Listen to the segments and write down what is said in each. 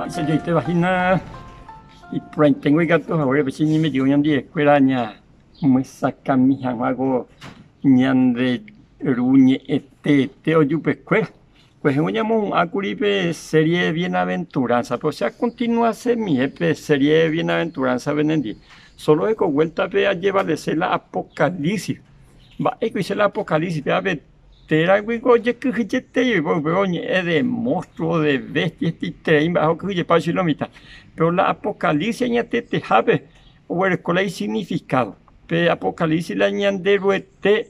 Mba'éicha joitéva hína iporãiténgo ikatu haguére pe che ñeme'ẽjey ñandivekuéra ñamyesakãmi hag̃ua ko ñande Ru ñe'ẽteete ojupekuéra. Kuehéngo ñamohu'ãkuri pe serie de bienaventuranza-pe, osea continuasemie pe serie de bienaventuranza-pe nendive. Solo que ko vuelta-pe ajevalese la Apocalipsis. Mba'éiko iche la Apocalipsis? Péva pe Téraguiko ojekyhyjeterei oiko upéva oñe'ẽ de monstruo, de bestia, hetaiterei mba'e okyhyjepa chugui lo mitã. Péro la Apocalipsis añetetehápe oguereko la isignifikádo. Pe Apocalipsis la Ñanderuete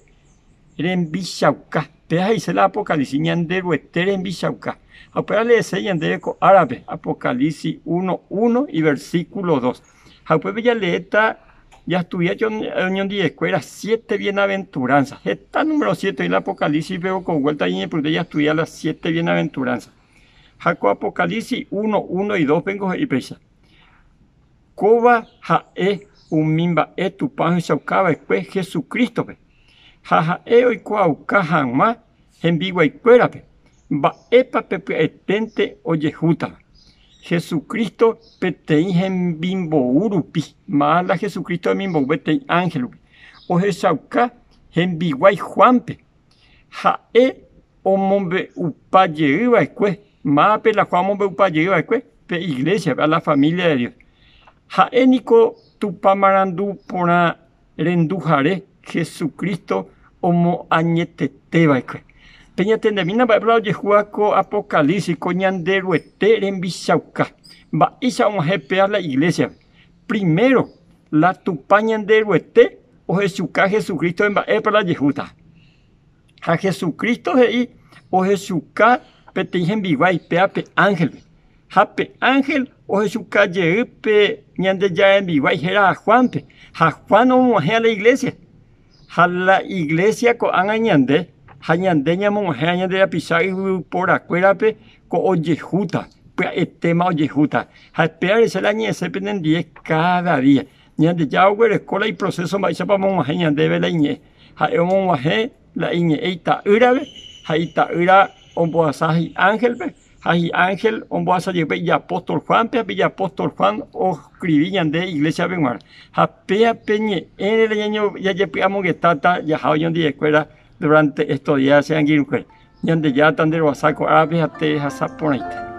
rembichauka. Péva he'ise la Apocalipsis, Ñanderuete rembichauka. Ha upéva leese ñandéve ko árape, Apocalipsis 1, 1 y versículo 2. Ha upépe jaleéta jastudia oñondivekuéra siete bienaventuranza. Heta número siete oĩ la Apocalipsis-pe, ko vuelta ñañepyrũta jastudia la siete bienaventuranza. Ha ko Apocalipsis 1, 1 y 2-pe niko he'i péicha, Kóva ha'e umi mba'e Tupã ohechauka va'ekue Jesucristo-pe, ha ha'e oikuaauka hag̃ua hembiguaikuérape Mba'épa pe pya'eténte ojehútava? Jesucristo peteĩ hemimbou rupi, máva la Jesucristo hemimbou peteĩ ánhel rupi, ohechauka hembiguái Juánpe. Ha'e omombe'upa jey va'ekue, mávape la Juan omombe'upa jey va'ekue? Pe iglésiape, a la familia de Dios. Ha'e niko Tupã marandu porã renduhare Jesucristo omoañeteteva'ekue. Peñatendemína mba'épa la ojehúva ko Apocalipsis, ko Ñanderuete rembichauka. Mba'éicha og̃uahẽ péva la iglésiape? Primero, la Tupã Ñanderuete ohechuka Jesucristo-pe mba'épa la ojehúta. Ha Jesucristo he'i ohechuka peteĩ hembiguái péva pe ánhelpe. Ha pe ánhel ohechuka jey pe Ñandejára rembiguái hérava Juánpe, ha Juan omog̃uahẽ a la iglésia. Ha la iglésia ko'ág̃a ñande ha ñande ñamog̃uahẽva ñande rapicha yvyporakuérape ko ojehúta, pya'etéma ojehúta. Ha pévare che la añe'ẽse penendie káda día. Ñandejára oguereko la iproséso mba'éichapa omog̃uahẽ ñandéve la iñe'ẽ. Ha'e omog̃uahẽ la iñe'ẽ ita'ýrape ha ita'ýra ombohasa hi'ánhelpe ha hi'ánhel ombohasa jepe ijapóstol Juánpe ha pe ijapóstol Juan oskrivi ñande iglésiape g̃uarã. Ha péva pe ñe'ẽre la jajepy'amongetáta jaha oñondivekuéra durante estos días che angirũkuéra. Ñandejára tanderovasa ko árape ha terehasa porãite.